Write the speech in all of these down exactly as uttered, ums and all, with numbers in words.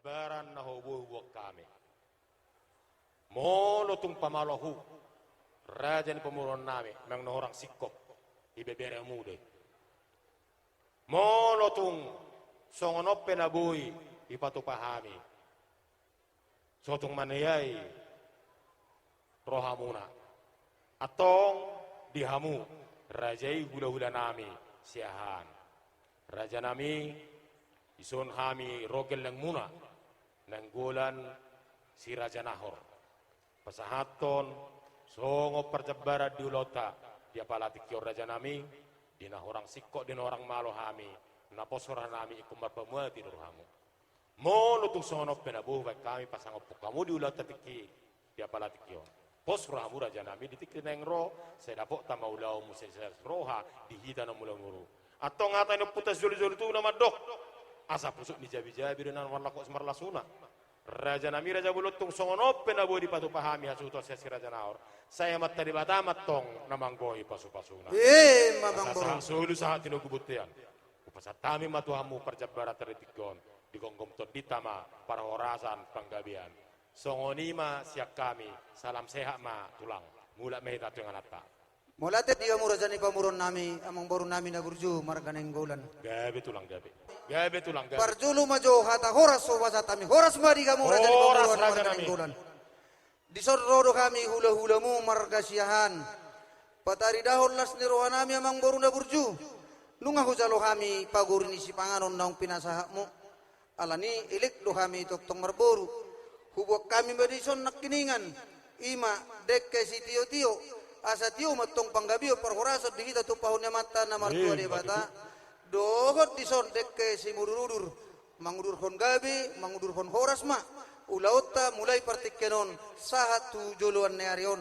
Baran na huboan hami. Molo tung pamalo Ho, raja ni pamoruon nami, amang na hurang singkop, ibebere muda i. Molo tung songon on pe na boi dipatupa hami, so tung maniai rohamuna. Antong di hamu, raja i hulahula nami Siahaan. Raja nami, dison hami ro gellengmuna, Nainggolan si Raja Nahor. Pasahathon songon parjambaran di ulaonta di apala tingki on, raja nami, di na hurang singkop, di na hurang malo hami, na pos roha nami ingkon marpamuati do rohamu. Molo tung songon on pe na boi baen hami pasangaphon hamu di ulaonta tingki, di apala tingki on, pos rohamu raja nami di tingki naeng ro, sai dapotta ma ulaonmu, sai las roha di hita na mula muru. Antong hata ni ompunta sijolojolo tubu na mandok: Asa pusuk ni jabijabi do na marlako simarlasuna. Raja nami, raja bolon, tung songon on pe na boi dipatupa hami hasuhuton sian si Raja Nahor, sai Amanta Debata ma antong na manggohi pasupasuna. Ima, amang boru. Asa sahat solu sahat tinogu bontean. Hupasahat hami ma tu hamu parjambaranta di tingki on, digomgom tondinta ma parhorasan panggabean. Songon i ma sian hami, salam sehat ma tulang. Mulak ma hita tu ingananta. Mauliate di hamu raja ni pamoruon nami, amang boru nami na burju marga Nainggolan. Gabe tulang, gabe. Gabe tulang, gabe. Parjolo ma jo hata horas hupasahat hami, horas ma di hamu raja ni pamoruon marga Nainggolan. Dison ro do hami hulahulamu marga Siahaan. Pataridahon las ni roha nami, amang boru na burju. Nunga hujalo hami pagori ni sipanganon naung pinasahatmu. Alani i elek do hami tongtong marboru. Huboan hami ma dison nangkiningan, ima dengke sitiotio, asa tio ma antong panggabean parhorasan di hita tumpahon ni Amanta na martua Debata. Dohot dison dengke simudurudur, mangudurhon gabe, mangudurhon horas ma ulaonta mulai partingkian on sahat tu joloan ni ari on.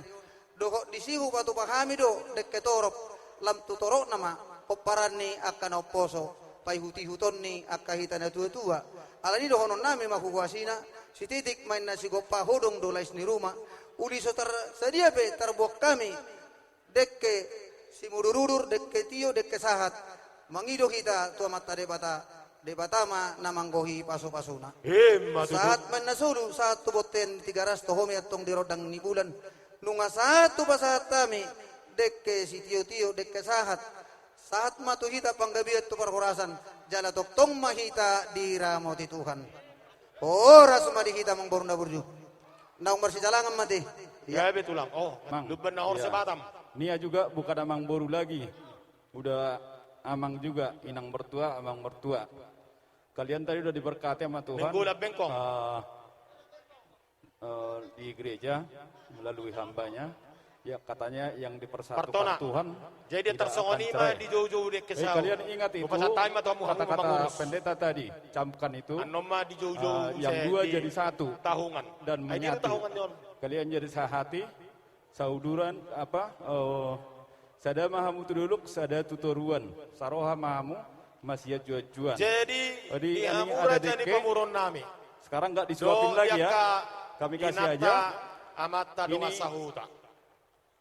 Dohot disi hupatupa hami do dengke torop, lam tu toropna ma pomparan ni angka na umposo, paihutihutonna angka hita na tuatua. Alani i dohonon nami ma huhuasina: Sititik ma inna sigompa, hodong do lais ni ruma. Uli so tarsadia pe tarboan hami dengke simudurudur, dengke tio, dengke sahat, mangido hita tu Amanta Debata, Debata ma na manggohi pasupasuna. Ima tutu. Sahat ma inna solu, sahat tu bontean Tigaras, toho ma i antong di rondang ni bulan. Nunga sahat hupasahat hami dengke sitiotio, dengke sahat. Sahat ma tu hita panggabean tu parhorasan, jala tongtong ma hita diramoti Tuhan. Horas ma di hita, amang boru na burju. Naung marsijalangan ma ate. Iya. Gabe tulang. Oh, Mang. Lumban na horas, iya. Batam. Nia juga bukan amang boru lagi. Udah amang juga, inang mertua, amang mertua. Kalian tadi udah diberkati sama Tuhan. Nainggolan Bengkong. Eh, eh, di gereja melalui hambanya. Ya, katanya yang dipersatukan Tuhan tidak akan cerai. Jadi, tarsongon i ma di joujou dengke sahat. Eh, kalian ingat itu, kata-kata pendeta tadi, camkan itu. Annon ma di joujou, eh, yang dua jadi satu dan menyatu. Kalian jadi sahati, sauduran, apa, eh, sada ma hamu tu dolok, sada tu toruan, saroha ma hamu masianjuanjuan. Jadi, di hamu raja ni pamoruon nami. Sekarang nggak disuapin lagi ya. Kami kasih aja. Amanta dongan sahuta.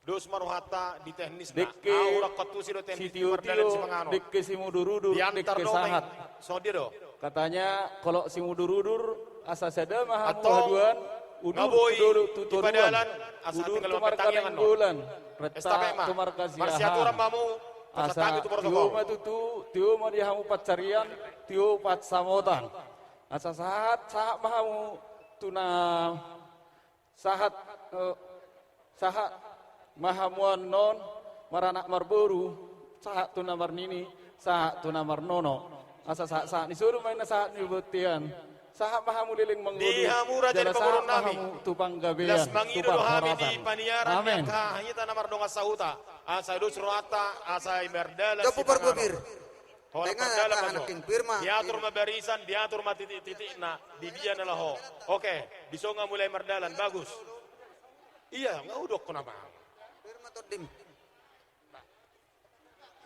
Dos ma rohanta di teknisna. Dengke sitiotio, dengke simudurudur, dengke sahat. Katanya kalau simudurudur, asa sada ma hamu haduan, udur tu dolok tu toruan, udur tu marga Nainggolan, renta tu marga Siahaan. Asa tio ma tutu, tio ma di hamu pansarian, tio pansamotan. Asa sahat, sahat ma hamu tu na sahat, eh, sahat ma hamu annon maranak marboru, sahat tu na marnini, sahat tu na marnono. Asa sahat, sahat ni solu ma inna sahat ni bontean. Sahat ma hamu leleng mangolu. Di hamu raja ni pamoruon nami. Jala sahat ma hamu tu panggabean, tu parhorasan. Las mangido do hami di paniaran ni angka hita na mardongan sahuta. Asa dos rohanta, asa i mardalan sipanganon. Holan pardalan ma jo. Diatur ma barisan, diatur ma titiktitikna, di dia na laho. Oke, dison nga mulai mardalan, bagus. Iya, nga hudok ho nama.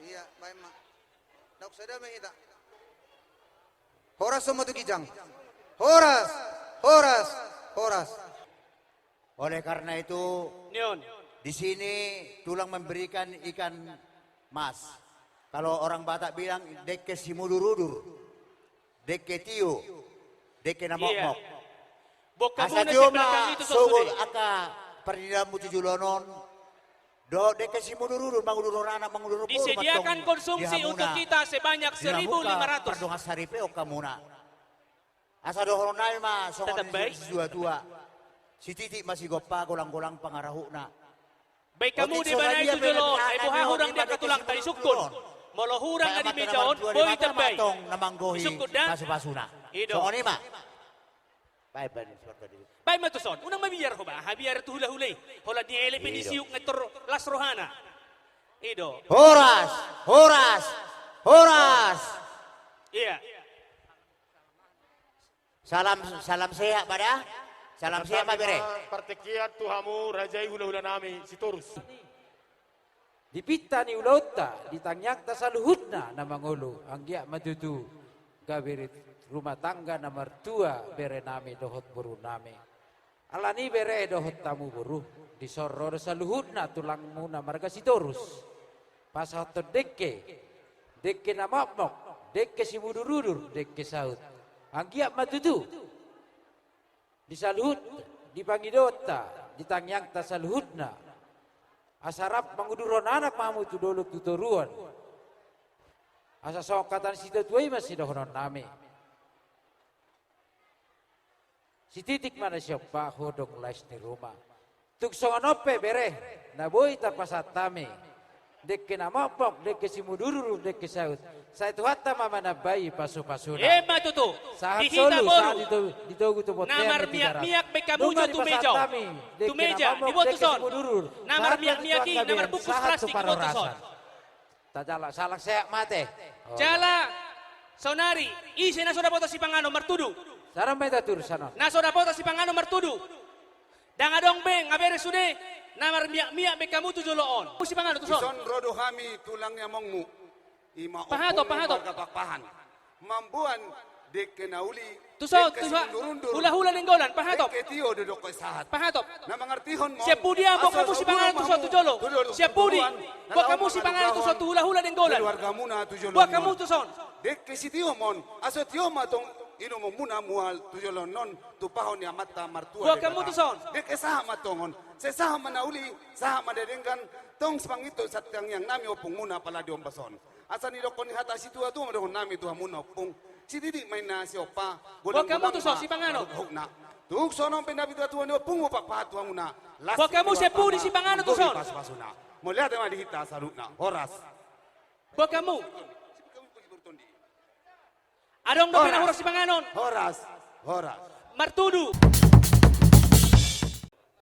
Iya, baen ma. Dauk sada ma hita. Horas ma tu ginjang. Horas, horas, horas. Oleh karena itu, di sini tulang memberikan ikan mas. Kalau orang Batak bilang, dengke simudurudur, dengke tio, Dengke na mokmok. Asa tio ma sogot angka parnidaanmu tu joloan on. Dohot dengke simudurudur, mangudur anak, mangudur boru. Disediakan konsumsi untuk kita sebanyak seribu lima ratus. Pardongan saripeon hamuna. Asa dohonon nami ma songon ni situatua: Sititik ma sigompa, golanggolang pangarahutna. Baen hamu deba nai tu jolo on, ai boha hurang di angka tulang tadi sungkun. Molo hurang na di meja on, boi tambai. Sungkun da? Pasupasuna. I do. Songon i ma. Baen, baen, baen. Baen ma tuson, unang mabiar ho ba, aha biar tu hulahula i. Holan dielek pe ni siuk nga tor las rohana. I do. Horas, horas, horas. Iya. Salam, salam sehat ma da. Salam sehat ma bere. Partingkian tu hamu raja i, hulahula nami Sitorus. Di pinta ni ulaonta, di tangiangta saluhutna na mangolu, anggiat ma tutu gabe rumah tangga na martua bere nami dohot boru nami. Alani bere dohot hamu boru, dison ro do saluhutna tulangmuna marga Sitorus pasahathon dengke, dengke na mokmok, dengke simudurudur, dengke saut. Anggiat ma tutu di saluhut, di pangidoanta, di tangiangta saluhutna, asa rap mangudurhon anak ma hamu tu dolok tu toruan. Asa songon hata ni situatua i ma sidohonon nami: Sititik ma na siompa, hodong lais ni ruma. Tung songon on pe bere, na boi tapasahat hami, dengke na mokmok, dengke simudurudur, dengke saut, sai Tuhanta ma manambai pasupasuna. Emma tutu. Sahat solu, sahat di to-, di togu tu bontean, na marmiakmiak baen hamu jo tu meja on. Tu meja, diboan tuson. Na marmiakmiak i, na marbungkus plastik, diboan tuson. Tajala, salam sehat ma ate. Jala saonari, ise na so dapotan sipanganon martudu? Saram ma ita tudu sanon. Na so dapotan sipanganon martudu. Ndang adong be, nga bere sude, na marmiakmiak baen hamu tu jolo on. Sipanganon tuson. Dison ro do hami tulang ni amongmu. I ma Ompung ni marga Pakpahan. Mamboan dengke na uli, tuson, dengke simudurudur, hulahula Nainggolan, pahatop. Dengke tio do dohot sahat. Pahatop. Na mangartihon ma on, sian pudi boan hamu sipanganon tuson tu jolo? Sian pudi boan hamu sipanganon tuson tu hulahula Nainggolan? Keluargamuna tu jolo on. Boan hamu tuson. Dengke sitio ma on, asa tio ma tong inumonmuna mual tu jolo on, tupahon ni amanta martua. Boan hamu tuson. Dengke sahat ma tong on, sai sahat ma na uli, sahat ma na denggan, tong sipangido sian tangiang nami ompungmuna pala di ombas on. Asa nidokkon ni hata situatua ma dohonon nami tu hamuna ompung: Sititik ma inna siompa, golanggolang ma pangarahutna. Boan hamu tuson sipanganon. Tung songon on pe na pinatua ni ompungmu Pakpahan tu hamuna, las ni ruma, boan hamu sian pudi sipanganon tuson. Pasupasuna. Mauliate ma di hita saluhutna. Horas. Boan hamu. Adong dope na horas sipanganon? Horas, horas. Martudu.